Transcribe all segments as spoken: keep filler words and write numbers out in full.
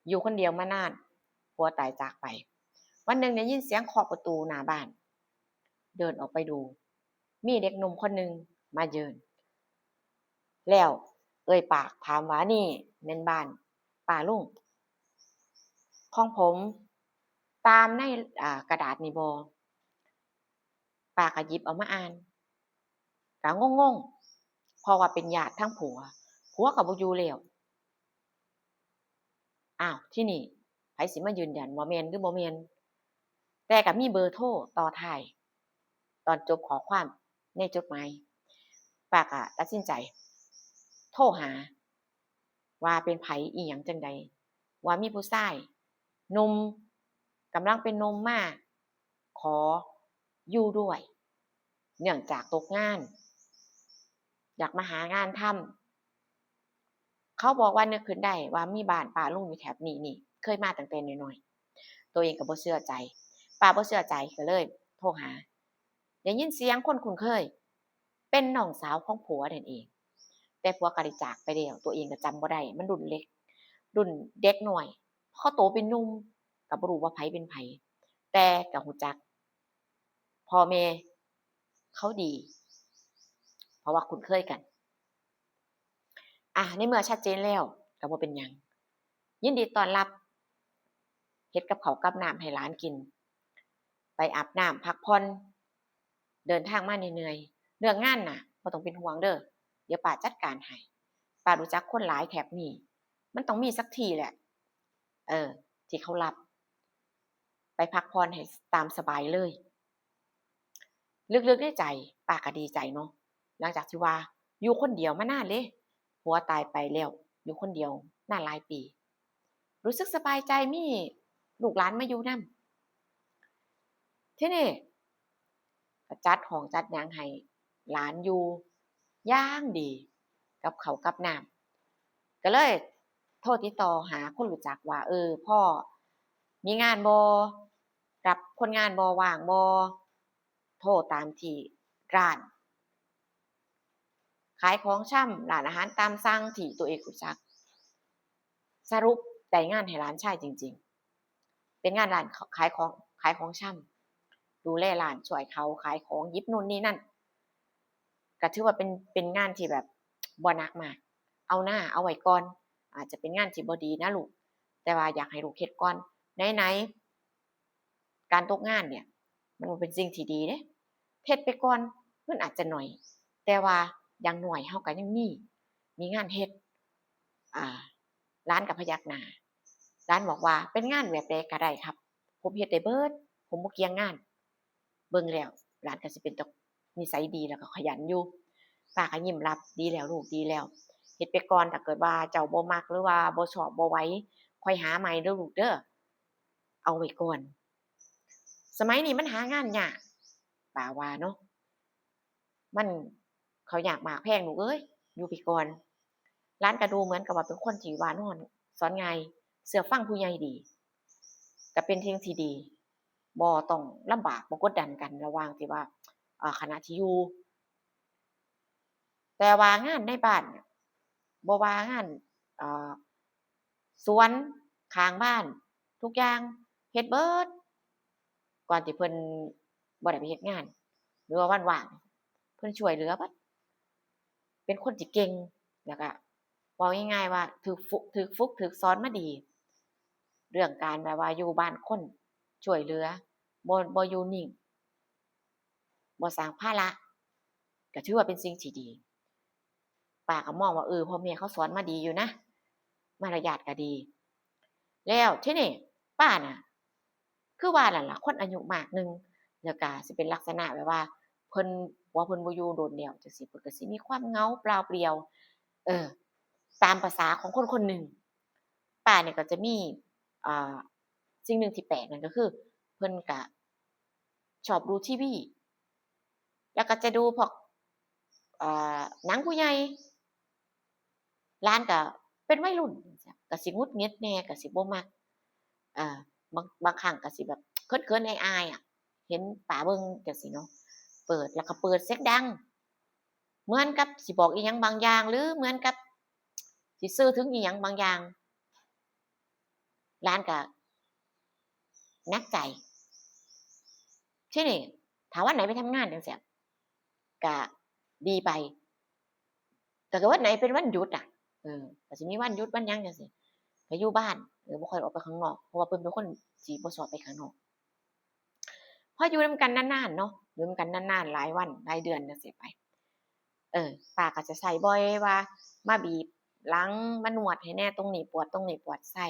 อยู่คนเดียวมานาน ผัวตายจากไป วันหนึ่งได้ยินเสียงเคาะประตูหน้าบ้าน เดินออกไปดู มีเด็กหนุ่มคนหนึ่งมายืน แล้วเอ่ยปากถามว่า "นี่แม่นบ้านป้าลุงของผมตามใน อ่า กระดาษนี่บ่" ป้าก็หยิบเอามาอ่าน ก็งงๆ เพราะว่าเป็นญาติทางผัว ผัวก็บ่อยู่แล้ว อ้าว ทีนี้ไผสิมายืนยันว่าแม่นหรือบ่แม่น แต่ก็มีเบอร์โทรต่อท้าย ตอนจบข้อความในจดหมาย ป้าก็ตัดสินใจโทรหา ว่าเป็นไผอิหยังจั่งใด ว่ามีผู้ชายหนุ่มกำลังเป็นหนุ่มมาขออยู่ด้วย เนื่องจากตกงาน อยากมาหางานทำ เขาบอกว่านึกขึ้นได้ว่ามีบ้านป้าลุงอยู่แถบนี้นี่ เคยมาตั้งแต่น้อยๆ ตัวเองก็บ่เชื่อใจ ป้าบ่เชื่อใจก็เลยโทรหา ได้ยินเสียงคนคุ้นเคย เป็นน้องสาวของผัวนั่นเอง แต่ผัวก็ได้จากไปแล้ว ตัวเองก็จำบ่ได้ มันรุ่นเล็ก รุ่นเด็กน้อย เขาโตเป็นหนุ่ม ก็บ่รู้ว่าไผเป็นไผ แต่ก็รู้จักพ่อแม่เขาดี เพราะว่าคุ้นเคยกัน อ่ะ ในเมื่อชัดเจนแล้วก็บ่เป็นหยัง ยินดีต้อนรับ เฮ็ดกับข้าวกับน้ำให้หลานกิน ไปอาบน้ำพักผ่อน เดินทางมาเหนื่อยๆ เรื่องงานน่ะ บ่ต้องเป็นห่วงเด้อ เดี๋ยวป้าจัดการให้ ป้ารู้จักคนหลายแถบนี้ มันต้องมีสักที่แหละ เออ ที่เขารับ ไปพักผ่อนให้ตามสบายเลย ลึกๆในใจ ป้าก็ดีใจเนาะ หลังจากที่ว่าอยู่คนเดียวมานานเลย ผัวตายไปแล้ว อยู่คนเดียวนานหลายปี รู้สึกสบายใจ มีลูกหลานมาอยู่นำ ทีนี้ก็จัดห้องจัดหยังให้หลานอยู่อย่างดี กับข้าวกับน้ำ ก็เลยโทรติดต่อหาคนรู้จักว่า เออ พ่อมีงานบ่ รับคนงานบ่ ว่างบ่ โทรตามที่ร้านขายของชำ ร้านอาหารตามสั่งที่ตัวเองรู้จัก สรุปได้งานให้หลานชายจริงๆ เป็นงานร้านขายของ ขายของชำ ดูแลร้าน ช่วยเขาขายของ หยิบนู่นนี่นั่น ก็ถือว่าเป็น เป็นงานที่แบบบ่หนักมาก เอาหน้า เอาไว้ก่อน อาจจะเป็นงานที่บ่ดีนะลูก แต่ว่าอยากให้ลูกเฮ็ดก่อน ไหนๆ การตกงานเนี่ย มันบ่เป็นสิ่งที่ดีเด้ เฮ็ดไปก่อน เงินอาจจะน้อย แต่ว่าอย่างน้อยเฮาก็ยังมี มีงานเฮ็ด อ่า หลานก็พยักหน้า หลานบอกว่า เป็นงานแบบใดก็ได้ครับ ผมเฮ็ดได้เบิด ผมบ่เกี่ยงงาน เบิ่งแล้วหลานก็สิเป็นตานิสัยดีแล้วก็ขยันอยู่ ป้าก็ยิ้มรับ ดีแล้วลูก ดีแล้ว เฮ็ดไปก่อน ถ้าเกิดว่าเจ้าบ่มักหรือว่าบ่ชอบบ่ไหว ค่อยหาใหม่เด้อลูกเด้อ เอาไว้ก่อน สมัยนี้มันหางานยาก ป้าว่าเนาะ มัน เขายากหมากแพงลูกเอ้ย อยู่ไปก่อน หลานก็ดูเหมือนกับว่าเป็นคนที่ว่าอ่อนสอนง่าย เชื่อฟังผู้ใหญ่ดี ก็เป็นสิ่งที่ดี บ่ต้องลำบาก บ่กดดันกันระหว่างที่ว่า เอ่อ ขณะที่อยู่ แต่ว่างานในบ้านเนี่ย บ่ว่างาน เอ่อ สวน ข้างบ้าน ทุกอย่างเฮ็ดเบิด ก่อนที่เพิ่นบ่ได้ไปเฮ็ดงาน หรือว่าวันว่าง เพิ่นช่วยเหลือเบิด เป็นคนที่เก่ง แล้วก็เว้าง่ายๆว่า ถูกฝึก ถูกฝึก ถูกสอนมาดี เรื่องการแบบว่าอยู่บ้านคน ช่วยเหลือ บ่ บ่อยู่นิ่ง บ่สร้างภาระ ก็ถือว่าเป็นสิ่งที่ดี ป้าก็มองว่า เออ พ่อแม่เขาสอนมาดีอยู่นะ มารยาทก็ดี แล้วทีนี้ป้าน่ะ คือว่านั่นล่ะ คนอายุมากหนึ่ง แล้วก็สิเป็นลักษณะแบบว่า เพิ่น ผัวเพิ่นบ่อยู่โดนแล้วจั่งซี้ เพิ่นก็สิมีความเหงาเปล่าเปลี่ยว เออ ตามประสาของคนคนหนึ่ง ป้าเนี่ยก็จะมี อ่า สิ่งหนึ่งที่แปลกนั่นก็คือ เพิ่นก็ชอบดูทีวี แล้วก็จะดูพวก เอ่อ หนังผู้ใหญ่ หลานก็เป็นวัยรุ่น ก็สิหงุดหงิดแหน่ ก็สิบ่มัก เอ่อ บาง บางครั้งก็สิแบบเขินๆ อายๆ อะ เห็นป้าเบิ่งจั่งซี้เนาะ เปิด แล้วก็เปิดเสียงดัง เหมือนกับสิบอกอิหยังบางอย่าง หรือเหมือนกับสิสื่อถึงอิหยังบางอย่าง หลานก็หนักใจ ทีนี้ถ้าวันไหนไปทำงานจั่งซี้ ก็ดีไป แต่ถ้าวันไหนเป็นวันหยุดอะ เออ ก็สิมีวันหยุดวันหยังจั่งซี้ ก็อยู่บ้าน เออ บ่ค่อยออกไปข้างนอก เพราะว่าเพิ่นเป็นคนสิบ่ชอบไปข้างนอก พออยู่นำกันนานๆ เนาะ อยู่นำกันนานๆ หลายวัน หลายเดือนจั่งซี้ไป เออ ป้าก็จะใช้บ่อยว่า มาบีบหลัง มานวดให้แหน่ ตรงนี้ปวด ตรงนี้ปวด ใช้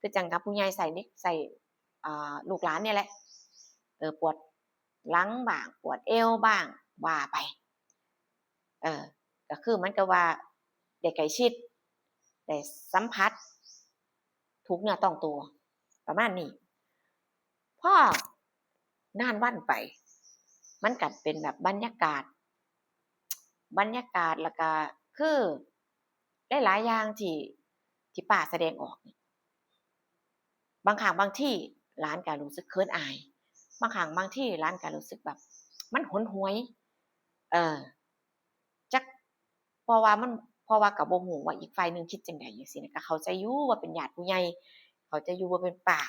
คือจั่งกับผู้ใหญ่ใช้เด็ก ใช้ อ่า ลูกหลานนี่แหละ เออ ปวดหลังบ้าง ปวดเอวบ้าง ว่าไป เออ ก็คือเหมือนกับว่าได้ใกล้ชิด ได้สัมผัส ถูกเนื้อต้องตัว ประมาณนี้ พอนานวันไป มันก็เป็นแบบบรรยากาศ บรรยากาศ แล้วก็คือหลายๆ อย่างที่ ที่ป้าแสดงออกนี่ บางครั้งบางทีหลานก็รู้สึกเขินอาย บางครั้งบางทีหลานก็รู้สึกแบบมันหนหวย เออ จัก เพราะว่ามัน เพราะว่าก็บ่ฮู้ว่าอีกฝ่ายหนึ่งคิดจั่งใดจั่งซี้นะ ก็เข้าใจอยู่ว่าเป็นญาติผู้ใหญ่ เข้าใจอยู่ว่าเป็นป้า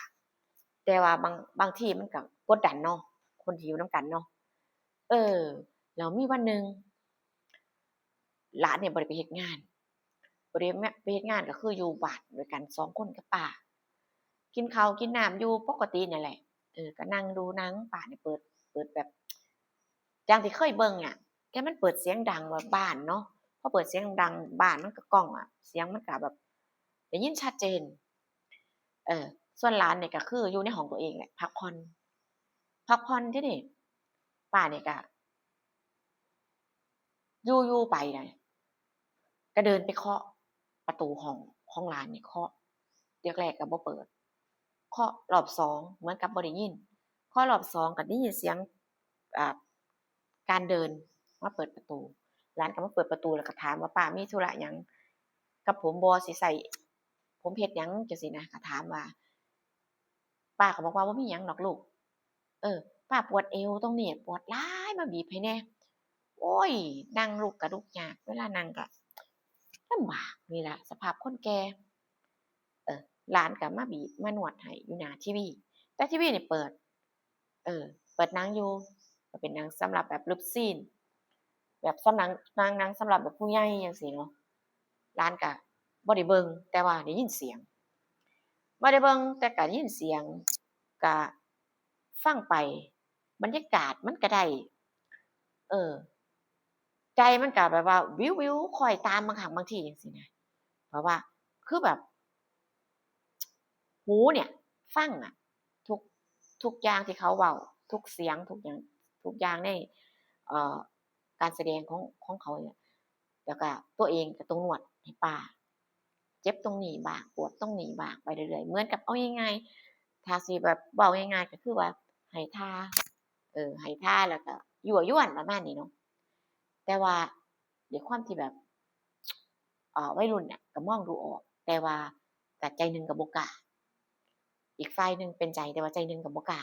แต่ว่าบาง บางทีมันก็กดดันเนาะ คนที่อยู่นำกันเนาะ เออ แล้วมีวันหนึ่ง หลานเนี่ยบ่ได้ไปเฮ็ดงาน บ่ได้ไปเฮ็ดงาน ก็คืออยู่บ้านด้วยกันสองคนกับป้า กินข้าวกินน้ำอยู่ปกตินี่แหละ เออ ก็นั่งดูหนัง ป้าเนี่ยเปิด เปิดแบบ อย่างที่เคยเบิ่งอะ แต่มันเปิดเสียงดังแบบบ้านเนาะ พอเปิดเสียงดังบ้านมันก็ก้องอะ เสียงมันก็แบบได้ยินชัดเจน เออ ส่วนหลานเนี่ยก็คืออยู่ในห้องตัวเองแหละ พักผ่อน พักผ่อน ทีนี้ป้าเนี่ยก็ อยู่ๆ ไปนะ ก็เดินไปเคาะประตูห้องของหลานนี่ เคาะ เทื่อแรกก็บ่เปิด เคาะรอบสองเหมือนกับบ่ได้ยิน เคาะรอบสองก็ได้ยินเสียง อ่า การเดินมาเปิดประตู หลานก็มาเปิดประตูแล้วก็ถามว่า "ป้ามีธุระหยังกับผมบ่ สิใช้ผมเฮ็ดหยัง" จั่งซี้นะ ก็ถามว่า ป้าก็บอกว่า "บ่มีหยังดอกลูก เออ ป้าปวดเอวตรงนี้ ปวดหลาย มาบีบให้แหน่ โอ้ย นั่งลุกกะลุกยาก เวลานั่งก็ลำบาก นี่ล่ะสภาพคนแก่" เออ หลานก็มาบีบมานวดให้อยู่หน้าทีวี แต่ทีวีนี่เปิด เออ เปิดหนังอยู่ ก็เป็นหนังสำหรับแบบเลิฟซีน แบบสำหรับหนัง หนังสำหรับแบบผู้ใหญ่จั่งซี้เนาะ หลานก็บ่ได้เบิ่ง แต่ว่าได้ยินเสียง บ่ได้เบิ่ง แต่ก็ได้ยินเสียง ก็ฟังไป บรรยากาศมันก็ได้ เออ ใจมันก็แบบว่าวิวๆ คอยตามบางครั้งบางทีจั่งซี้นะ เพราะว่าคือแบบ หูเนี่ยฟังอะ ทุก ทุกอย่างที่เขาเว้า ทุกเสียง ทุกอย่าง ทุกอย่างใน เอ่อ การแสดงของ ของเขาเนี่ย แล้วก็ตัวเองก็ต้องนวดให้ป้า เจ็บตรงนี้บ้าง ปวดตรงนี้บ้าง ไปเรื่อยๆ เหมือนกับ เอาง่ายๆ ถ้าสิแบบเว้าง่ายๆ ก็คือว่าให้ทา เออ ให้ทาแล้วก็ยั่วยวนประมาณนี้เนาะ แต่ว่าด้วยความที่แบบ เอ่อ วัยรุ่นน่ะก็มองดูออก แต่ว่าก็ใจหนึ่งก็บ่กล้า อีกฝ่ายหนึ่งเป็นใจ แต่ว่าใจหนึ่งก็บ่กล้า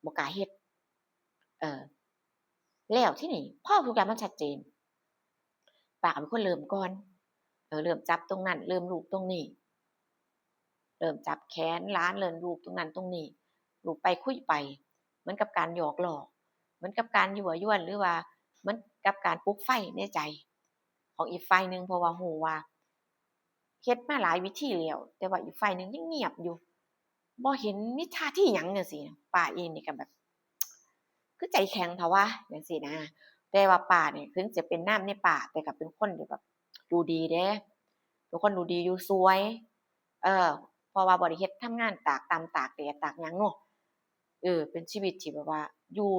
บ่กล้าเฮ็ด เออ แล้วทีนี้พอทุกอย่างมันชัดเจน ป้าก็เป็นคนเริ่มก่อน เออ เริ่มจับตรงนั้น เริ่มลูบตรงนี้ เริ่มจับแขนหลาน เริ่มลูบตรงนั้นตรงนี้ ลูบไปคุยไป เหมือนกับการหยอกล้อ เหมือนกับการยั่วยวน หรือว่าเหมือนกับการปลุกไฟในใจของอีกฝ่ายหนึ่ง เพราะว่ารู้ว่าเฮ็ดมาหลายวิธีแล้ว แต่ว่าอีกฝ่ายหนึ่งยังเงียบอยู่ บ่เห็นมีท่าทีหยังจั่งซี้ ป้าเองนี่ก็แบบ คือใจแข็งแท้วะ จั่งซี้นะ แต่ว่าป้านี่ถึงจะเป็นนามในป้า แต่ก็เป็นคนที่แบบดูดีเด้ เป็นคนดูดีอยู่สวย เออ เพราะว่าบ่ได้เฮ็ด ทำงานตากตำตากแดดตากหยังเนาะ เออ เป็นชีวิตที่แบบว่าอยู่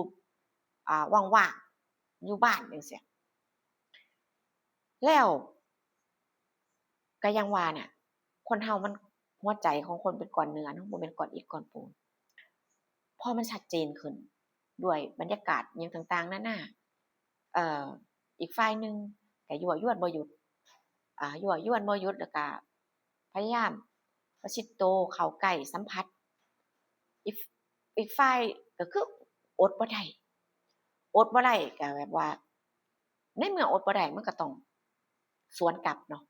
อ่า ว่างๆ อยู่บ้านจั่งซี้ แล้วก็อย่างว่าเนี่ย คนเฮามัน หัวใจของคนเป็นก้อนเนื้อเนาะ บ่แม่นก้อนอิฐก้อนปูน พอมันชัดเจนขึ้นด้วยบรรยากาศอิหยังต่างๆ นานา เอ่อ อีกฝ่ายหนึ่งก็ยั่วยวนบ่หยุด อ่า ยั่วยวนบ่หยุด แล้วก็พยายามประชิดโตเข้าใกล้สัมผัส อีก อีกฝ่ายก็คืออดบ่ได้ อดบ่ได้ก็แบบว่า ในเมื่ออดบ่ได้มันก็ต้องสวนกลับเนาะ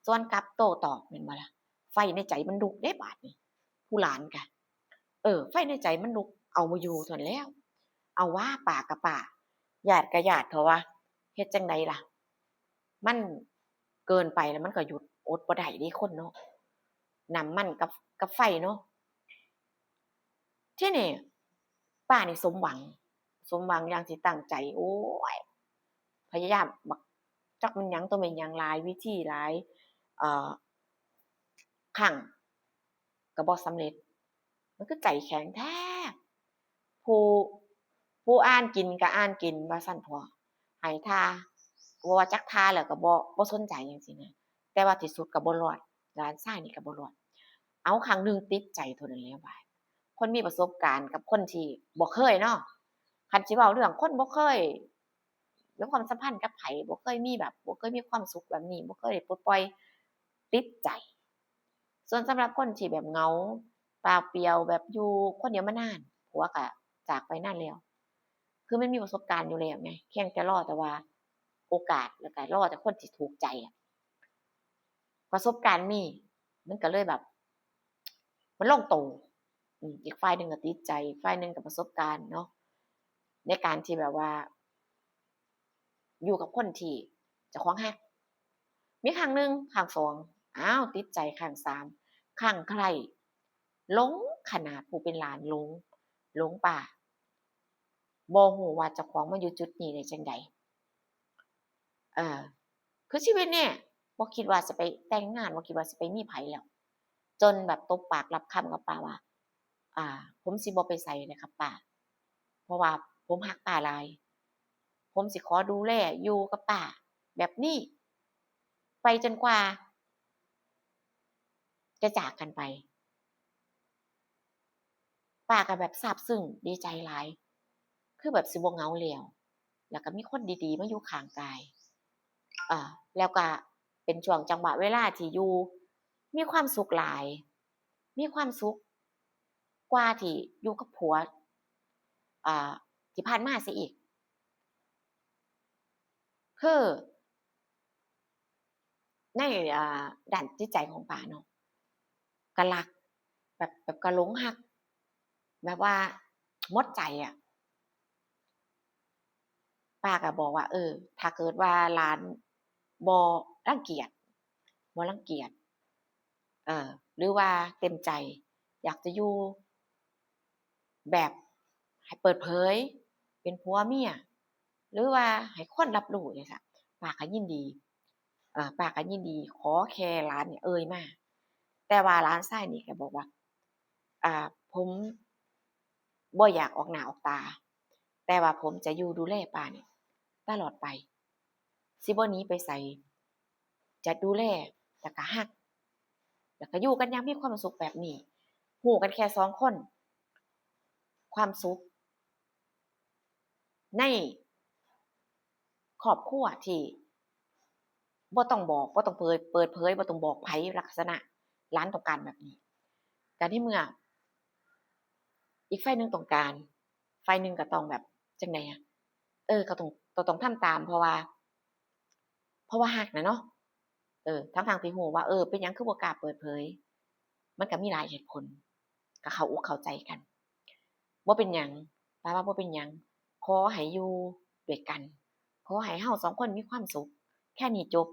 สวนกลับโต้ตอบแม่นบ่ล่ะ ไฟในใจมันลุกเด้บาดนี้ ผู้หลานกะ เออ ไฟในใจมันลุกเอาบ่อยู่เท่านั้นแล้ว เอาว่าป้ากะป้า ญาติกะญาติเถาะวะ เฮ็ดจั่งใดล่ะ มันเกินไปแล้วมันก็หยุด อดบ่ได้เด้คนเนาะ น้ำมันกับ กับไฟเนาะ ทีนี้ป้านี่สมหวัง สมหวังอย่างที่ตั้งใจ โอ้ย พยายามบัก จักแม่นหยังต่อแม่นหยัง หลายวิธี หลาย เอ่อ ครั้ง ก็บ่สำเร็จ มันคือใจแข็งแท้ ผู้ ผู้อ่านกินก็อ่านกินว่าซั้นเถาะ ให้ท่า บ่ว่าจักท่าแล้วก็บ่ บ่สนใจจั่งซี้นะ แต่ว่าที่สุดก็บ่รอด หลานชายนี่ก็บ่รอด เอา ครั้งหนึ่งติดใจเท่านั้นแล้วบาด คนมีประสบการณ์กับคนที่บ่เคยเนาะ คันสิเว้าเรื่องคนบ่เคย มีความสัมพันธ์กับไผ บ่เคยมีแบบ บ่เคยมีความสุขแบบนี้ บ่เคยได้ปลดปล่อย ติดใจ ส่วนสำหรับคนที่แบบเหงา เปล่าเปลี่ยว แบบอยู่คนเดียวมานาน ผัวก็จากไปนานแล้ว คือมันมีประสบการณ์อยู่แล้วไง เพียงแต่รอแต่ว่าโอกาส แล้วก็รอแต่คนที่ถูกใจอะ ประสบการณ์มี มันก็เลยแบบ มันลงโต อืม อีกฝ่ายหนึ่งก็ติดใจ อีกฝ่ายหนึ่งก็ประสบการณ์เนาะ ในการที่แบบว่า อยู่กับคนที่เจ้าของฮัก มีครั้งหนึ่ง ครั้งสอง อ้าว ติดใจ ครั้งสาม คลั่งไคล้ หลงขนาด ผู้เป็นหลานหลง หลงป้า บ่ฮู้ว่าเจ้าของมาอยู่จุดนี้ได้จั่งใด เอ่อ คือชีวิตเนี่ย บ่คิดว่าสิไปแต่งงาน บ่คิดว่าสิไปมีไผแล้ว จนแบบตบปากรับคำกับป้าว่า อ่า ผมสิบ่ไปไสเลยครับป้า เพราะว่าผมฮักป้าหลาย ผมสิขอดูแลอยู่กับป้าแบบนี้ ไปจนกว่า จะจากกันไป ป้าก็แบบซาบซึ้ง ดีใจหลาย คือแบบสิบ่เหงาแล้ว แล้วก็มีคนดีๆ มาอยู่ข้างกาย เอ่อ แล้วก็เป็นช่วงจังหวะเวลาที่อยู่ มีความสุขหลาย มีความสุขกว่าที่อยู่กับผัว อ่า ที่ผ่านมาซะอีก คือ ใน อ่า ด้านจิตใจของป้าเนาะ ก็รัก แบบ แบบก็หลงฮัก แบบว่าหมดใจอะ ป้าก็บอกว่า เออ ถ้าเกิดว่าหลานบ่รังเกียจ บ่รังเกียจ เอ่อ หรือว่าเต็มใจอยากจะอยู่แบบให้เปิดเผย เป็นผัวเมีย หรือว่าให้คนรับรู้จั่งซี้ ป้าก็ยินดี เอ่อ ป้าก็ยินดี ขอแค่หลานเนี่ยเอ่ยมา แต่ว่าหลานชายนี่ก็บอกว่า อ่า ผมบ่อยากออกหน้าออกตา แต่ว่าผมจะอยู่ดูแลป้านี่ตลอดไป สิบ่หนีไปไส จะดูแล แล้วก็ฮัก แล้วก็อยู่กันอย่างมีความสุขแบบนี้ ฮู้กันแค่สองคน ความสุข ในครอบครัวที่บ่ต้องบอก บ่ต้องเผย เปิดเผย บ่ต้องบอกไผ ลักษณะหลานต้องการแบบนี้ ก็ในเมื่ออีกฝ่ายหนึ่งต้องการ ฝ่ายหนึ่งก็ต้องแบบจั่งใดอะ เออ ก็ต้อง ก็ต้องทำตาม เพราะว่า เพราะว่าฮักน่ะเนาะ เออ ทั้งๆที่ฮู้ว่า เออ เป็นหยังคือบ่กล้าเปิดเผย มันก็มีหลายเหตุผล ก็เข้าอกเข้าใจกัน บ่เป็นหยัง ป้าว่าบ่เป็นหยัง ขอให้อยู่ด้วยกัน ขอให้เฮาสองคนมีความสุข แค่นี้จบ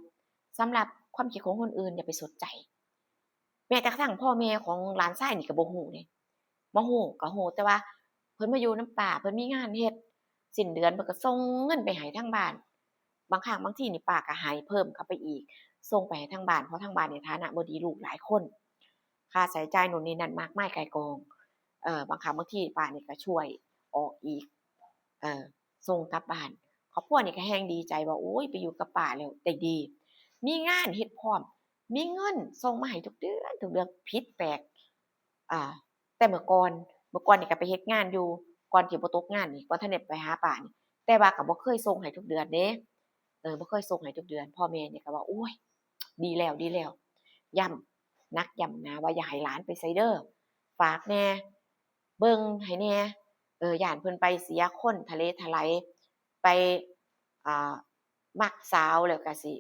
สำหรับความคิดของคนอื่นอย่าไปสนใจ แม้กระทั่งพ่อแม่ของหลานชายนี่ก็บ่ฮู้เด้ บ่ฮู้ ก็ฮู้แต่ว่าเพิ่นมาอยู่นำป้า เพิ่นมีงานเฮ็ด สิ้นเดือนเพิ่นก็ส่งเงินไปให้ทางบ้าน บางครั้งบางทีนี่ป้าก็ให้เพิ่มเข้าไปอีก ส่งไปให้ทางบ้าน เพราะทางบ้านนี่ฐานะบ่ดี ลูกหลายคน ค่าใช้จ่ายโน่นนี่นั่นมากมายก่ายกอง เอ่อ บางครั้งบางทีป้านี่ก็ช่วยออกอีก เอ่อ ส่งกลับบ้าน ครอบครัวนี่ก็แฮ่งดีใจว่า โอ๊ย ไปอยู่กับป้าแล้วได้ดี มีงานเฮ็ดพร้อม มีเงินส่งมาให้ทุกเดือน ทุกเดือน ผิดแปลก อ่า แต่เมื่อก่อน เมื่อก่อนนี่ก็ไปเฮ็ดงานอยู่ ก่อนที่บ่ตกงานนี่ ก่อนทันได้ไปหาป้านี่ แต่ว่าก็บ่เคยส่งให้ทุกเดือนเด้ เออ บ่เคยส่งให้ทุกเดือน พ่อแม่นี่ก็ว่า โอ๊ย ดีแล้ว ดีแล้ว ย้ำนักย้ำหนาว่าอย่าให้หลานไปไสเด้อ ฝากแหน่ เบิ่งให้แหน่ เออ ย้านเพิ่นไปเสียคนทะเลทลาย ไป อ่า มักสาวแล้วก็สิ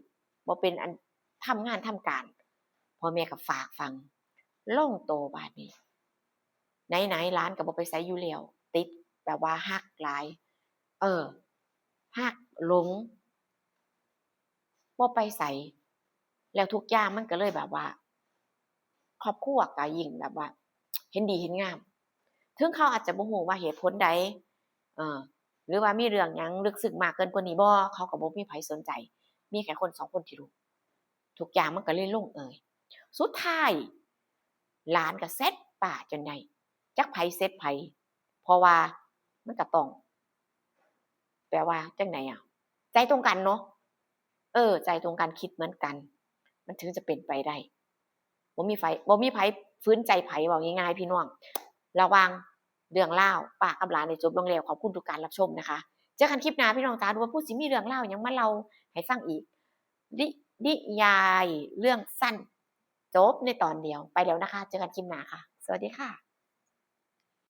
บ่เป็นอันทำงานทำการ พ่อแม่ก็ฝากฝัง ลงโตบาดนี้ ไหนๆ หลานก็บ่ไปไสอยู่แล้ว ติดแบบว่าฮักหลาย เออ ฮักหลง บ่ไปไส แล้วทุกอย่างมันก็เลยแบบว่า ครอบครัวก็ยิ่งแบบว่า เห็นดีเห็นงาม ถึงเขาอาจจะบ่ฮู้ว่าเหตุผลใด เออ หรือว่ามีเรื่องหยังลึกซึ้งมากเกินกว่านี้บ่ เขาก็บ่มีไผสนใจ มีแค่คนสองคนที่รู้ ทุกอย่างมันก็เลยลงเอย สุดท้าย หลานก็เสร็จป้าจนได้ จักไผเสร็จไผ เพราะว่ามันก็ต้อง แปลว่าจั่งใดอะ ใจตรงกันเนาะ เออ ใจตรงกัน คิดเหมือนกัน มันถึงจะเป็นไปได้ บ่มีไผ บ่มีไผฝืนใจไผ เว้าง่ายๆ พี่น้อง ระหว่างเรื่องราวป้ากับหลานได้จบลงแล้ว ขอบคุณทุกการรับชมนะคะ เจอกันคลิปหน้าพี่น้องจ๋า ดูว่าผู้สิมีเรื่องราวหยังมาเล่าให้ฟังอีก นิ- นิยายเรื่องสั้น จบในตอนเดียว ไปแล้วนะคะ เจอกันคลิปหน้าค่ะ สวัสดีค่ะ